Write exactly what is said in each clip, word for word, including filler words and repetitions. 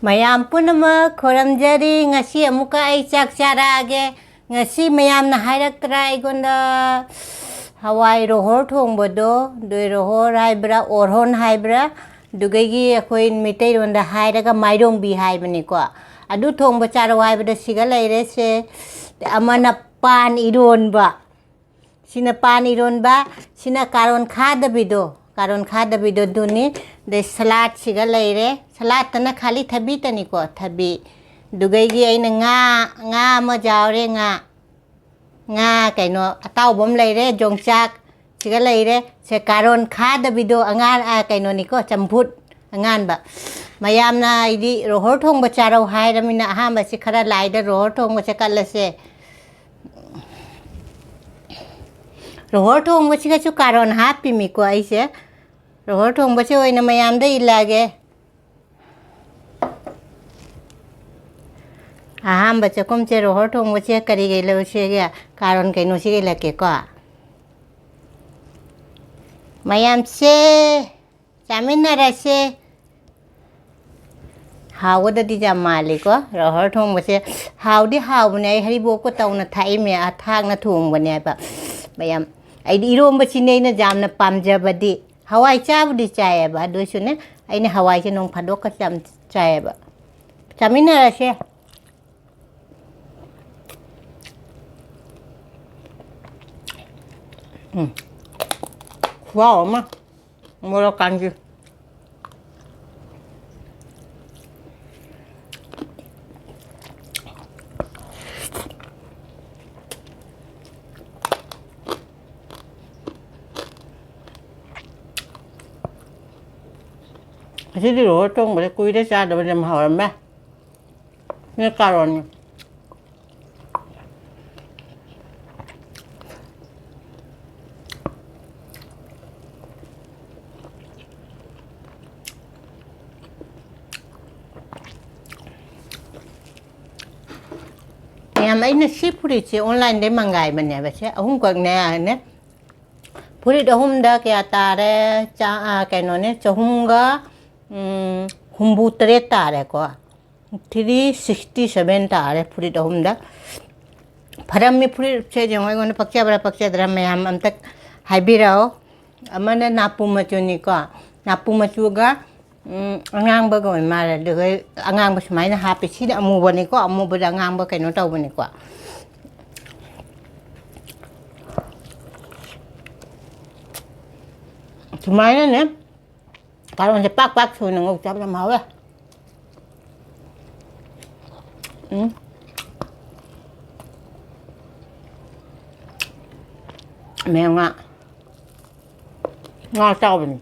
ꯃꯌꯥꯝ ꯄꯨꯝꯅꯃꯛ ꯈꯨꯔꯨꯝꯖꯔꯤ꯫ ꯉꯁꯤ ꯑꯃꯨꯛꯀ ꯑꯩ ꯆꯥꯛ ꯆꯥꯔꯛꯑꯒꯦ꯫ ꯉꯁꯤ ꯃꯌꯥꯝꯅ ꯍꯥꯏꯔꯛꯇ꯭ꯔꯥ ꯑꯩꯉꯣꯟꯗ, ꯍꯋꯥꯏ ꯔꯣꯍꯣꯔ ꯊꯣꯡꯕꯗꯣ, ꯑꯗꯨ ꯔꯣꯍꯣꯔ ꯍꯥꯏꯕ꯭ꯔꯥ, ꯑꯣꯔꯍꯣꯟ ꯍꯥꯏꯕ꯭ꯔꯥ, ꯑꯗꯨꯗꯒꯤ ꯑꯩꯈꯣꯏ ꯃꯩꯇꯩꯂꯣꯟꯗ ꯍꯥꯏꯔꯒ ꯃꯥꯏꯔꯣꯡꯕꯤ ꯍꯥꯏꯕꯅꯤꯀꯣ꯫ ꯑꯗꯨ ꯊꯣꯡꯕ ꯆꯥꯔꯛꯑꯣ ꯍꯥꯏꯕꯗ ꯁꯤꯒ ꯂꯩꯔꯦ ꯁꯦ꯫ ꯑꯃꯅ ꯄꯥꯟ ꯏꯔꯣꯟꯕ, ꯁꯤꯅ ꯄꯥꯟ ꯏꯔꯣꯟꯕ, ꯁꯤꯅ ꯀꯥꯔꯣꯟ ꯈꯥꯗꯕꯤꯗꯣ, ꯀꯥꯔꯣꯟ ꯈꯥꯗꯕꯤꯗꯣ ꯑꯗꯨꯅꯤ꯫ ꯑꯗꯩ ꯁꯂꯥꯠꯁꯤꯒ ꯂꯩꯔꯦ꯫ ꯁꯂꯥꯠꯇꯅ ꯈꯥꯂꯤ ꯊꯕꯤꯇꯅꯤꯀꯣ, ꯊꯕꯤ꯫ ꯑꯗꯨꯒꯩꯒꯤ ꯑꯩꯅ ꯉꯥ, ꯉꯥ ꯑꯃ ꯌꯥꯎꯔꯦ, ꯉꯥ꯫ ꯉꯥ ꯀꯩꯅꯣ ꯑꯇꯥꯎꯕ ꯑꯃ ꯂꯩꯔꯦ, ꯌꯣꯡꯆꯥꯛ ꯁꯤꯒ ꯂꯩꯔꯦ꯫ ꯁꯦ ꯀꯥꯔꯣꯟ ꯈꯥꯗꯕꯤꯗꯣ ꯑꯉꯥꯡ, ꯑ, ꯀꯩꯅꯣꯅꯤꯀꯣ, ꯆꯝꯐꯨꯠ ꯑꯉꯥꯟꯕ꯫ ꯃꯌꯥꯝꯅ ꯑꯩꯗꯤ ꯔꯣꯍꯣꯔ ꯊꯣꯡꯕ ꯆꯥꯔꯧ ꯍꯥꯏꯔꯃꯤꯅ ꯑꯍꯥꯟꯕꯁꯤ ꯈꯔ ꯂꯥꯏꯗ ꯔꯣꯍꯣꯔ ꯊꯣꯡꯕꯁꯦ ꯀꯠꯂꯁꯦ꯫ ꯔꯣꯍꯣꯔ ꯊꯣꯡꯕꯁꯤꯒꯁꯨ ꯀꯥꯔꯣꯟ ꯍꯥꯞꯄꯤꯃꯤꯀꯣ ꯑꯩꯁꯦ꯫ ꯔꯣꯍꯣꯔ ꯊꯣꯡꯕꯁꯦ ꯑꯣꯏꯅ ꯃꯌꯥꯝꯗ ꯏꯜꯂꯛꯑꯒꯦ꯫ ꯑꯍꯥꯟꯕ ꯆꯥꯛꯈꯨꯝꯁꯦ ꯔꯣꯍꯣꯔ ꯊꯣꯡꯕꯁꯦ ꯀꯔꯤ ꯀꯩ ꯂꯧꯁꯦꯒꯦ? ꯀꯥꯔꯣꯟ ꯀꯩꯅꯣꯁꯤꯒ ꯏꯜꯂꯛꯀꯦꯀꯣ꯫ ꯃꯌꯥꯝꯁꯦ ꯆꯥꯃꯤꯟꯅꯔꯁꯦ꯫ ꯍꯥꯎꯒꯗꯗꯤ ꯌꯥꯝ ꯃꯥꯜꯂꯤꯀꯣ, ꯔꯣꯍꯣꯔ ꯊꯣꯡꯕꯁꯦ꯫ ꯍꯥꯎꯗꯤ ꯍꯥꯎꯕꯅꯦ, ꯑꯩ ꯍꯔꯤꯕꯣꯞꯀ ꯇꯧꯅ ꯊꯥꯛꯏꯃꯦ, ꯑꯊꯥꯛꯅ ꯊꯣꯡꯕꯅꯦꯕ꯫ ꯃꯌꯥꯝ, ꯑꯩꯗꯤ ꯏꯔꯣꯝꯕꯁꯤꯅꯦ ꯑꯩꯅ ꯌꯥꯝꯅ ꯄꯥꯝꯖꯕꯗꯤ꯫ ꯍꯋꯥꯏ ꯆꯥꯕꯨꯗꯤ ꯆꯥꯏꯌꯦꯕ, ꯑꯗꯨ ꯑꯣꯏꯁꯨꯅꯦ, ꯑꯩꯅ ꯍꯋꯥꯏꯁꯦ ꯅꯣꯡ ꯐꯥꯗꯣꯛꯀ ꯌꯥꯝ ꯆꯥꯏꯌꯦꯕ꯫ ꯆꯥꯃꯤꯟꯅꯔꯁꯦ꯫ ꯎꯝ꯫ ꯈꯨꯍꯥꯎ ꯑꯃ꯫ ꯃꯣꯔꯣꯛ ꯀꯥꯟꯖꯤ꯫ ꯉꯁꯤꯗꯤ ꯔꯣꯍꯣꯔ ꯊꯣꯡꯕꯁꯦ ꯀꯨꯏꯔꯦ ꯆꯥꯗꯕ, ꯌꯥꯝ ꯍꯥꯎꯔꯝꯃꯦ꯫ ꯁꯤꯅ ꯀꯥꯔꯣꯟꯅꯤ꯫ ꯑꯩꯅ ꯁꯤ ꯐꯨꯔꯤꯠꯁꯦ online-ꯗꯩ ꯃꯪꯒꯥꯏꯕꯅꯦꯕ꯫ ꯁꯦ ꯑꯍꯨꯝꯈꯛꯅꯦ, ꯐꯨꯔꯤꯠ ꯑꯍꯨꯝꯗ ꯀꯌꯥ ꯇꯥꯔꯦ? ꯆꯥ-, ꯑ, ꯀꯩꯅꯣꯅꯦ, ꯆꯍꯨꯝꯒ, ꯎꯝ, ꯍꯨꯝꯐꯨ ꯇꯔꯦꯠ ꯇꯥꯔꯦꯀꯣ꯫ Three sixty seven ꯇꯥꯔꯦ ꯐꯨꯔꯤꯠ ꯑꯍꯨꯝꯗ꯫ ꯐꯔꯝꯃꯤ ꯐꯨꯔꯤꯠꯁꯦ ꯌꯦꯡꯉꯣ, ꯑꯩꯉꯣꯟꯗ ꯄꯛꯆꯕ꯭ꯔꯥ ꯄꯛꯆꯗ꯭ꯔꯥ ꯃꯌꯥꯝ ꯑꯝꯇ ꯍꯥꯏꯕꯤꯔꯛꯑꯣ꯫ ꯑꯃꯅ ꯅꯥꯄꯨ ꯃꯆꯨꯅꯤꯀꯣ, ꯅꯥꯄꯨ ꯃꯆꯨꯒ, ꯎꯝ, ꯑꯉꯥꯡꯕꯒ ꯑꯣꯏ ꯃꯥꯜꯂꯦ꯫ ꯑꯗꯨꯒ ꯑꯉꯥꯡꯕ ꯁꯨꯃꯥꯏꯅ ꯍꯥꯞꯄꯤ꯫ ꯁꯤꯗꯤ ꯑꯃꯨꯕꯅꯤꯀꯣ, ꯑꯃꯨꯕꯗ ꯑꯉꯥꯡꯕ ꯀꯩꯅꯣ ꯇꯧꯕꯅꯤꯀꯣ꯫ ꯁꯨꯃꯥꯏꯅꯅꯦ, ꯀꯥꯔꯣꯟꯁꯦ ꯄꯥꯛ ꯄꯥꯛ ꯁꯣꯏꯅ ꯉꯧ ꯆꯥꯕ ꯌꯥꯝ ꯍꯥꯎꯋꯦ꯫ ꯎꯝ꯫ ꯃꯌꯥꯝ ꯉꯥ, ꯉꯥ ꯆꯥꯎꯕꯅꯤ꯫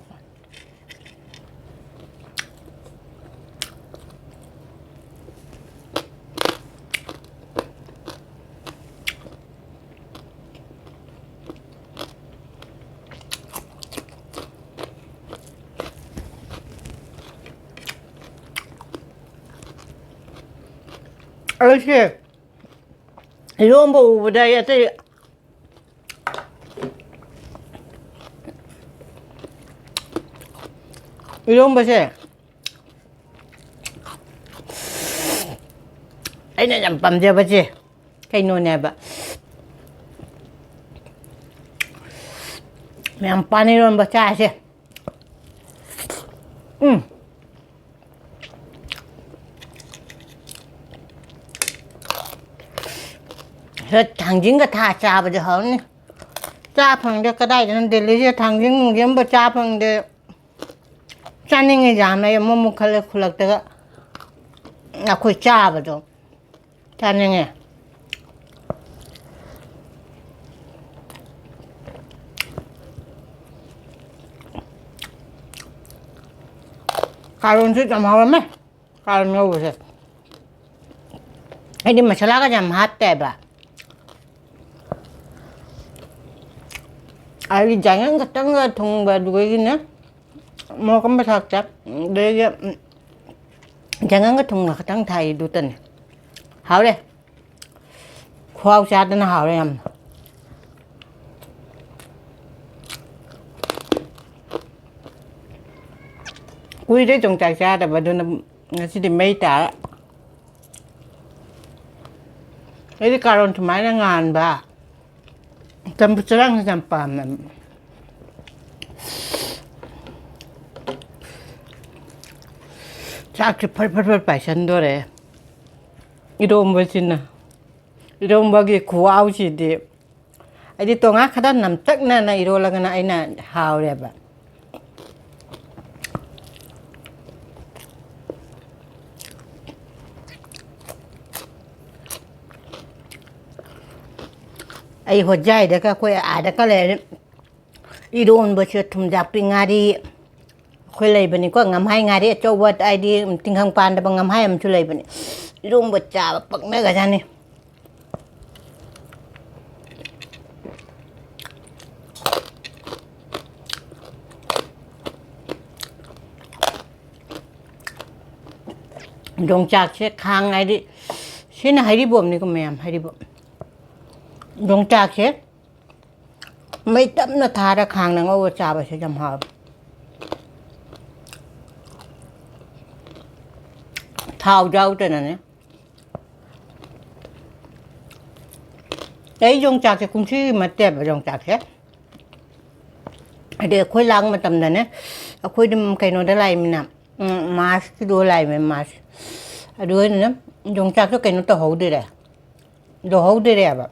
ꯑꯩꯁꯦ ꯏꯔꯣꯝꯕ ꯎꯕꯗ ꯑꯩ ꯑꯇꯩ, ꯏꯔꯣꯝꯕꯁꯦ ꯑꯩꯅ ꯌꯥꯝ ꯄꯥꯝꯖꯕꯁꯦ ꯀꯩꯅꯣꯅꯦꯕ, ꯃꯌꯥꯝ ꯄꯥꯟ ꯏꯔꯣꯟꯕ ꯆꯥꯁꯦ꯫ ꯎꯝ꯫ ꯁꯤꯗ ꯊꯥꯡꯖꯤꯡꯒ ꯊꯥ ꯆꯥꯕꯗꯤ ꯍꯥꯎꯅꯤ꯫ ꯆꯥ ꯐꯪꯗꯦ ꯀꯗꯥꯏꯗꯅꯣ, ꯗꯦꯜꯂꯤꯁꯦ ꯊꯥꯡꯖꯤꯡ ꯅꯨꯡꯖꯤꯡ ꯑꯝꯕ ꯆꯥ ꯐꯪꯗꯦ꯫ ꯆꯥꯅꯤꯡꯉꯤ ꯌꯥꯝꯅ, ꯑꯩ ꯑꯃꯨꯛ ꯑꯃꯨꯛ ꯈꯜꯂꯦ ꯈꯨꯜꯂꯛꯇꯒ ꯑꯩꯈꯣꯏ ꯆꯥꯕꯗꯣ ꯆꯥꯅꯤꯡꯉꯦ꯫ ꯀꯥꯔꯣꯟꯁꯨ ꯌꯥꯝ ꯍꯥꯎꯔꯝꯃꯦ꯫ ꯀꯥꯔꯣꯟ ꯉꯧꯕꯁꯦ꯫ ꯑꯩꯗꯤ ꯃꯁꯥꯂꯥꯒ ꯌꯥꯝ ꯍꯥꯞꯇꯦꯕ꯫ ꯑꯩꯗꯤ ꯌꯥꯏꯉꯪ ꯈꯛꯇꯪꯒ ꯊꯨꯝꯒ ꯑꯗꯨꯗꯒꯤꯅꯦ ꯃꯣꯔꯣꯛ ꯑꯃ ꯊꯥꯛꯇꯦ꯫ ꯑꯗꯒꯤ, ꯎꯝ, ꯌꯥꯏꯉꯪꯒ ꯊꯨꯝꯒ ꯈꯛꯇꯪ ꯊꯥꯛꯏ, ꯑꯗꯨꯇꯅꯤ꯫ ꯍꯥꯎꯔꯦ꯫ ꯊꯥꯎ ꯆꯥꯗꯅ ꯍꯥꯎꯔꯦ ꯌꯥꯝꯅ꯫ ꯀꯨꯏꯔꯦ ꯌꯣꯡꯆꯥꯛ ꯆꯥꯗꯕ, ꯑꯗꯨꯅ ꯉꯁꯤꯗꯤ ꯃꯩ ꯇꯥꯔꯦ꯫ ꯑꯩꯗꯤ ꯀꯥꯔꯣꯟ ꯁꯨꯃꯥꯏꯅ ꯉꯥꯟꯕ ꯆꯝꯐꯨꯠ ꯆꯔꯥꯡꯁꯦ ꯌꯥꯝ ꯄꯥꯝꯃꯦ꯫ ꯆꯥꯛꯁꯦ ꯐꯠ ꯐꯠ ꯐꯠ ꯄꯥꯏꯁꯟꯗꯣꯔꯦ꯫ ꯏꯔꯣꯝꯕꯁꯤꯅ, ꯏꯔꯣꯝꯕꯒꯤ ꯈꯨꯍꯥꯎꯁꯤꯗꯤ, ꯑꯩꯗꯤ ꯇꯣꯉꯥꯟ ꯈꯔ ꯅꯝꯇꯛꯅꯅ ꯏꯔꯣꯜꯂꯒꯅ ꯑꯩꯅ ꯍꯥꯎꯔꯦꯕ꯫ ꯑꯩ ꯍꯣꯖꯥꯏꯗꯒ ꯑꯩꯈꯣꯏ ꯑꯥꯗꯒ ꯂꯩꯔꯦ꯫ ꯏꯔꯣꯟꯕꯁꯦ ꯊꯨꯝꯖꯥꯛꯄꯤ ꯉꯥꯔꯤ ꯑꯩꯈꯣꯏ ꯂꯩꯕꯅꯤꯀꯣ, ꯉꯝꯍꯥꯏ ꯉꯥꯔꯤ ꯑꯆꯧꯕ, ꯍꯥꯏꯗꯤ ꯇꯤꯡꯈꯪ ꯄꯥꯟꯗꯕ ꯉꯝꯍꯥꯏ ꯑꯃꯁꯨ ꯂꯩꯕꯅꯤ꯫ ꯏꯔꯣꯟꯕ ꯆꯥꯕ ꯄꯛꯅꯒꯖꯥꯠꯅꯤ꯫ ꯌꯣꯡꯆꯥꯛꯁꯦ ꯈꯥꯡ ꯍꯥꯏꯗꯤ, ꯁꯤꯅ ꯍꯩꯔꯤꯕꯣꯞꯅꯤꯀꯣ ꯃꯌꯥꯝ, ꯍꯩꯔꯤꯕꯣꯞ꯫ ꯌꯣꯡꯆꯥꯛꯁꯦ ꯃꯩ ꯇꯞꯅ ꯊꯥꯔ ꯈꯥꯡꯅ ꯉꯧꯔ ꯆꯥꯕꯁꯦ ꯌꯥꯝ ꯍꯥꯎꯋꯦ꯫ ꯊꯥꯎ ꯌꯥꯎꯗꯅꯅꯦ꯫ ꯑꯩ ꯌꯣꯡꯆꯥꯛꯁꯦ ꯀꯨꯝꯁꯤꯒꯤ ꯅꯠꯇꯦꯕ, ꯌꯣꯡꯆꯥꯛꯁꯦ꯫ ꯍꯥꯏꯗꯤ ꯑꯩꯈꯣꯏ ꯂꯥꯛ ꯃꯇꯝꯗꯅꯦ, ꯑꯩꯈꯣꯏꯗꯤ ꯀꯩꯅꯣꯗ ꯂꯥꯛꯏꯃꯤꯅ, ꯎꯝ, ꯃꯥꯔꯁꯀꯤꯗꯣ ꯂꯥꯛꯏꯃꯤ, ꯃꯥꯔꯁ꯫ ꯑꯗꯨ ꯑꯣꯏꯅ ꯌꯣꯡꯆꯥꯛꯁꯨ ꯀꯩꯅꯣ ꯇꯧꯍꯧꯗꯔꯦ, ꯌꯧꯍꯧꯗꯔꯦꯕ꯫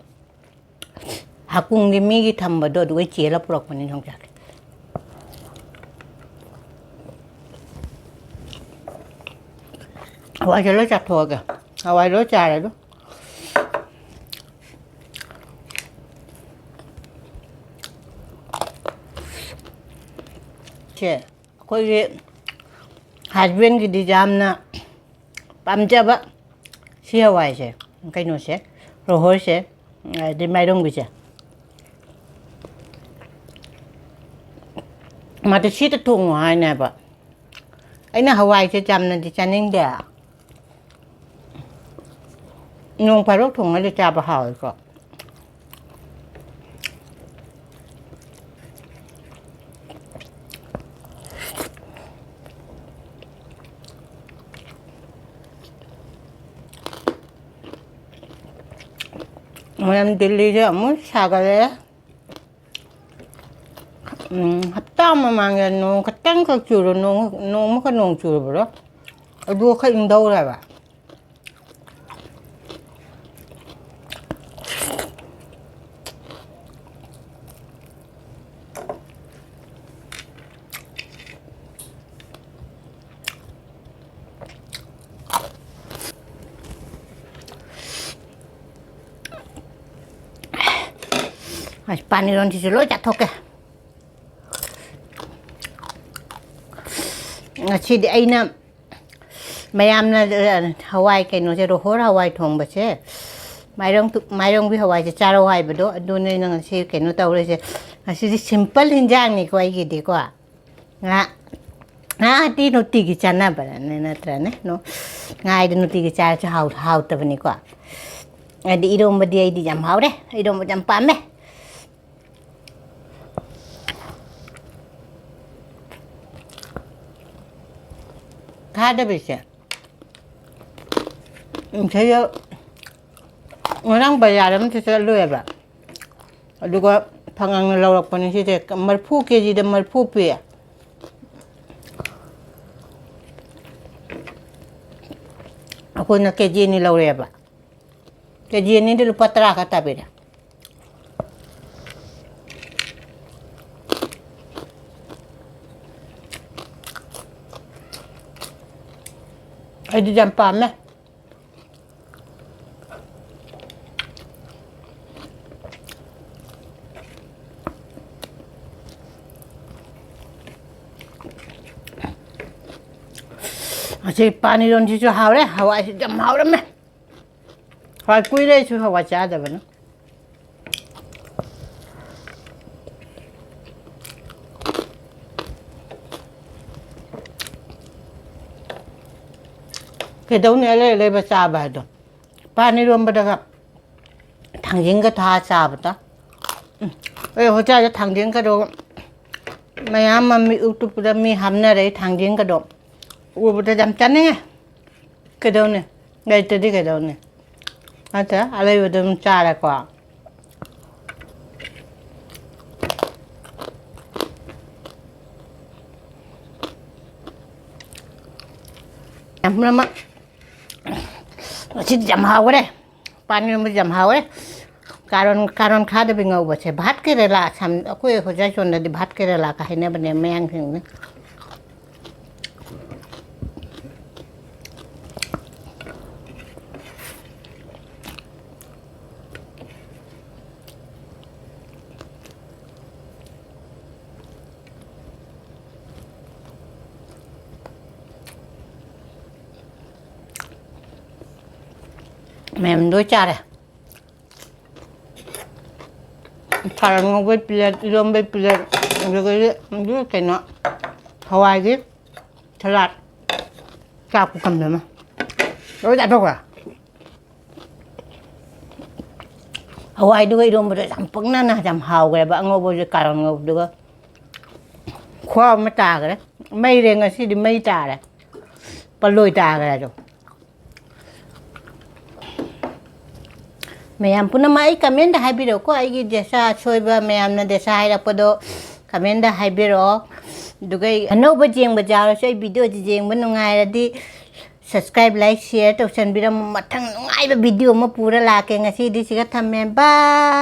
ꯍꯥꯀꯨꯝꯒꯤ ꯃꯤꯒꯤ ꯊꯝꯕꯗꯣ ꯑꯗꯨꯒ ꯆꯦꯜꯂ ꯄꯨꯔꯛꯄꯅꯤ ꯌꯣꯡꯆꯥꯛꯁꯦ꯫ ꯍꯋꯥꯏꯁꯦ ꯂꯣꯏ ꯆꯥꯊꯣꯛꯑꯒꯦ꯫ ꯍꯋꯥꯏ ꯂꯣꯏ ꯆꯥꯔꯦ ꯑꯗꯣ꯫ ꯁꯦ, ꯑꯩꯈꯣꯏꯒꯤ ꯍꯁꯕꯦꯟꯒꯤꯗꯤ ꯌꯥꯝꯅ ꯄꯥꯝꯖꯕ ꯁꯤ ꯍꯋꯥꯏꯁꯦ, ꯀꯩꯅꯣꯁꯦ, ꯔꯣꯍꯣꯔꯁꯦ, ꯑꯗꯩ ꯃꯥꯏꯔꯣꯡꯕꯤꯁꯦ꯫ ꯃꯥꯗꯤ ꯁꯤꯗ ꯊꯣꯡꯉꯣ ꯍꯥꯏꯅꯦꯕ꯫ ꯑꯩꯅ ꯍꯋꯥꯏꯁꯦ ꯌꯥꯝꯅꯗꯤ ꯆꯥꯅꯤꯡꯗꯦ꯫ ꯅꯣꯡ ꯐꯥꯗꯣꯛ ꯊꯣꯡꯉꯗꯤ ꯆꯥꯕ ꯍꯥꯎꯋꯤꯀꯣ꯫ ꯃꯌꯥꯝ ꯗꯤꯜꯂꯤꯁꯦ ꯑꯃꯨꯛ ꯁꯥꯒꯠꯂꯛꯑꯦ꯫ ꯎꯝ, ꯍꯞꯇꯥ ꯃꯃꯥꯡꯗ ꯅꯣꯡ ꯈꯛꯇꯪꯈꯛ ꯆꯨꯔ-, ꯅꯣꯡ, ꯅꯣꯡꯃꯈꯛ ꯅꯣꯡ ꯆꯨꯔꯕ꯭ꯔꯣ? ꯑꯗꯨ ꯈꯔ ꯏꯪꯗꯧꯔꯦꯕ꯫ ꯑꯁ, ꯄꯥꯟ ꯏꯔꯣꯟꯁꯤꯁꯨ ꯂꯣꯏ ꯆꯥꯊꯣꯛꯀꯦ꯫ ꯉꯁꯤꯗꯤ ꯑꯩꯅ ꯃꯌꯥꯝꯅ, ꯑ, ꯍꯋꯥꯏ ꯀꯩꯅꯣꯁꯦ, ꯔꯣꯍꯣꯔ ꯍꯋꯥꯏ ꯊꯣꯡꯕꯁꯦ, ꯃꯥꯏꯔꯪ ꯇꯨ-, ꯃꯥꯏꯔꯪꯕꯤ ꯍꯋꯥꯏꯁꯦ ꯆꯥꯔꯧ ꯍꯥꯏꯕꯗꯣ, ꯑꯗꯨꯅꯦ ꯑꯩꯅ ꯉꯁꯤ ꯀꯩꯅꯣ ꯇꯧꯔꯤꯁꯦ꯫ ꯉꯁꯤꯗꯤ simple ꯍꯤꯟꯖꯥꯡꯅꯤꯀꯣ ꯑꯩꯒꯤꯗꯤꯀꯣ꯫ ꯉꯥ, ꯉꯥꯗꯤ ꯅꯨꯡꯇꯤꯒꯤ ꯆꯥꯅꯕꯅꯦ, ꯅꯠꯇ꯭ꯔꯅꯦ? ꯅꯣ-, ꯉꯥꯗꯤ ꯅꯨꯡꯇꯤꯒꯤ ꯆꯥꯔꯁꯨ ꯍꯥꯎ-, ꯍꯥꯎꯇꯕꯅꯤꯀꯣ꯫ ꯑꯗꯤ ꯏꯔꯣꯝꯕꯗꯤ ꯑꯩꯗꯤ ꯌꯥꯝ ꯍꯥꯎꯔꯦ, ꯏꯔꯣꯝꯕꯗꯤ ꯌꯥꯝ ꯄꯥꯝꯃꯦ꯫ ꯊꯥꯗꯕꯤꯁꯦ꯫ ꯁꯤꯗ ꯉꯔꯥꯡ ꯕꯖꯥꯔ ꯑꯃꯁꯨ ꯆꯠꯂꯨꯏꯑꯕ꯫ ꯑꯗꯨꯒ ꯐꯪꯉꯪꯅ ꯂꯧꯔꯛꯄꯅꯤ ꯁꯤꯁꯦ꯫ ꯃꯔꯤꯐꯨ, ꯀꯦ ꯖꯤꯗ ꯃꯔꯤꯐꯨ ꯄꯤ꯫ ꯑꯩꯈꯣꯏꯅ ꯀꯦ ꯖꯤ ꯑꯅꯤ ꯂꯧꯔꯛꯑꯦꯕ꯫ ꯀꯦ ꯖꯤ ꯑꯅꯤꯗ ꯂꯨꯄꯥ ꯇꯔꯥ ꯈꯛ ꯇꯥꯕꯤꯔꯦ꯫ ꯑꯩꯗꯤ ꯌꯥꯝ ꯄꯥꯝꯃꯦ꯫ ꯑꯁꯤ ꯄꯥꯟ ꯏꯔꯣꯟꯁꯤꯁꯨ ꯍꯥꯎꯔꯦ, ꯍꯋꯥꯏꯁꯤꯁꯨ ꯌꯥꯝ ꯍꯥꯎꯔꯝꯃꯦ꯫ ꯍꯣꯏ, ꯀꯨꯏꯔꯦ ꯑꯩꯁꯨ ꯍꯋꯥꯏ ꯆꯥꯗꯕꯅ꯫ ꯀꯩꯗꯧꯅꯤ ꯑꯂꯩ ꯑꯂꯩꯕ ꯆꯥꯕ ꯍꯥꯏꯗꯣ꯫ ꯄꯥꯟ ꯏꯔꯣꯝꯕꯗꯒ ꯊꯥꯡꯖꯤꯡꯒ ꯊꯥ ꯆꯥꯕꯗ꯫ ꯎꯝ꯫ ꯑꯩ ꯍꯣꯁꯇꯦꯜꯗ ꯊꯥꯡꯖꯤꯡꯒꯗꯣ ꯃꯌꯥꯝ ꯑꯃ ꯃꯤ ꯎꯇꯨꯞꯄꯗ ꯃꯤ ꯍꯥꯞꯅꯔꯦ ꯊꯥꯡꯖꯤꯡꯒꯗꯣ꯫ ꯎꯕꯗ ꯌꯥꯝ ꯆꯥꯅꯤꯡꯉꯦ꯫ ꯀꯩꯗꯧꯅꯤ? ꯂꯩꯇ꯭ꯔꯗꯤ ꯀꯩꯗꯧꯅꯤ? ꯅꯠꯇ꯭ꯔ ꯑꯂꯩꯕꯗꯣ ꯑꯗꯨꯝ ꯆꯥꯔꯦꯀꯣ꯫ ꯌꯥꯝ ꯄꯨꯝꯅꯃꯛ ꯉꯁꯤꯗꯤ ꯌꯥꯝ ꯍꯥꯎꯈꯔꯦ꯫ ꯄꯥꯟ ꯏꯔꯣꯟꯕꯁꯦ ꯌꯥꯝ ꯍꯥꯎꯋꯦ꯫ ꯀꯥꯔꯣꯟ, ꯀꯥꯔꯣꯟ ꯈꯥꯗꯕꯤ ꯉꯧꯕꯁꯦ ꯚꯥꯠ ꯀꯦꯔꯦꯂꯥ ꯁꯝ-, ꯑꯩꯈꯣꯏ ꯍꯣꯖꯥꯏꯁꯣꯟꯗꯗꯤ ꯚꯥꯠ ꯀꯦꯔꯦꯂꯥꯒ ꯍꯥꯏꯅꯕꯅꯦ ꯃꯌꯥꯡꯁꯤꯡꯅ꯫ ꯃꯌꯥꯝ ꯂꯣꯏ ꯆꯥꯔꯦ꯫ ꯀꯥꯔꯣꯟ ꯉꯧꯕꯩ ꯄ꯭ꯂꯦꯠ, ꯏꯔꯣꯝꯕꯩ ꯄ꯭ꯂꯦꯠ, ꯑꯗꯨꯗꯒꯤꯗꯤ ꯑꯗꯨ ꯀꯩꯅꯣ, ꯍꯋꯥꯏꯒꯤ ꯁꯂꯥꯠ, ꯆꯥꯛ ꯄꯨꯈꯝꯗꯨꯃ ꯂꯣꯏ ꯆꯥꯊꯣꯛꯈ꯭ꯔꯦ꯫ ꯍꯋꯥꯏꯗꯨꯒ ꯏꯔꯣꯝꯕꯗꯣ ꯌꯥꯝ ꯄꯛꯅꯅ ꯌꯥꯝ ꯍꯥꯎꯈ꯭ꯔꯦꯕ, ꯑꯉꯧꯕꯁꯦ ꯀꯥꯔꯣꯟ ꯉꯧꯕꯗꯨꯒ꯫ ꯈꯨꯍꯥꯎ ꯑꯃ ꯇꯥꯈ꯭ꯔꯦ꯫ ꯃꯩꯔꯦ ꯉꯁꯤꯗꯤ, ꯃꯩ ꯇꯥꯔꯦ꯫ ꯄꯜꯂꯣꯏ ꯇꯥꯈ꯭ꯔꯦ ꯑꯗꯣ꯫ ꯃꯌꯥꯝ ꯄꯨꯝꯅꯃꯛ ꯑꯩ ꯀꯃꯦꯟꯗ ꯍꯥꯏꯕꯤꯔꯛꯎꯀꯣ, ꯑꯩꯒꯤ ꯗꯦꯁꯥ ꯑꯁꯣꯏꯕ ꯃꯌꯥꯝꯅ ꯗꯦꯁꯥ ꯍꯥꯏꯔꯛꯄꯗꯣ ꯀꯃꯦꯟꯗ ꯍꯥꯏꯕꯤꯔꯛꯑꯣ꯫ ꯑꯗꯨꯒ ꯑꯩ ꯑꯅꯧꯕ ꯌꯦꯡꯕ ꯌꯥꯎꯔꯁꯨ ꯑꯩ ꯚꯤꯗꯤꯑꯣꯁꯤ ꯌꯦꯡꯕ ꯅꯨꯡꯉꯥꯏꯔꯗꯤ subscribe, like, share ꯇꯧꯁꯟꯕꯤꯔꯝꯃꯨ꯫ ꯃꯊꯪ ꯅꯨꯡꯉꯥꯏꯕ ꯚꯤꯗꯤꯑꯣ ꯑꯃ ꯄꯨꯔ ꯂꯥꯛꯀꯦ꯫ ꯉꯁꯤꯗꯤ ꯁꯤꯒ ꯊꯝꯃꯦ꯫ Bye꯫